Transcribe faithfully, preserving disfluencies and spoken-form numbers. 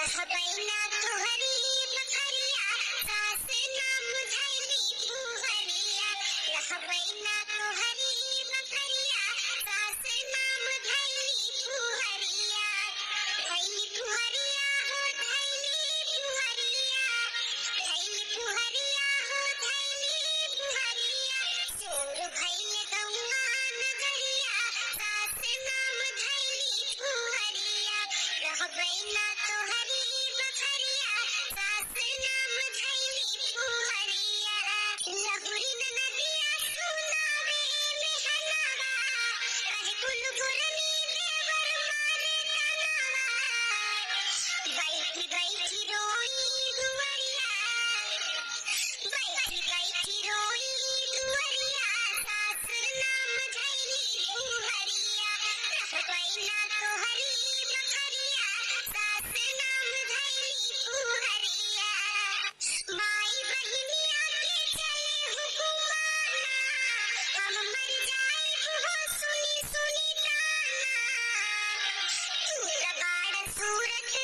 रहबैना तोहरी बखरिया, सास नाम धैली फुहरिया। रहबैना तोहरी बखरिया, सास नाम धैली फुहरिया। धैली फुहरिया हो, धैली फुहरिया। धैली फुहरिया हो, धैली फुहरिया। शोर भइल गौआ नगरिया, सास नाम धैली फुहरिया। रहबैना तोहरी बखरिया, सास नाम धैली फुहरिया। लहुरी ननदिया सुनावे में हलवा, कहे कुल गोरनी देवर मारे तनवा। बैठी बैठी रोई दुआरिया, बैठी बैठी रोई दुआरिया, सास नाम धैली फुहरिया। रहबैना तोहरी बखरिया, सास नाम धैली फुहरिया। माई बहिनिया के चले हुकुमाना, हम मर जाइब हो सुनी सुनी ताना। तू त बाड़ सूरत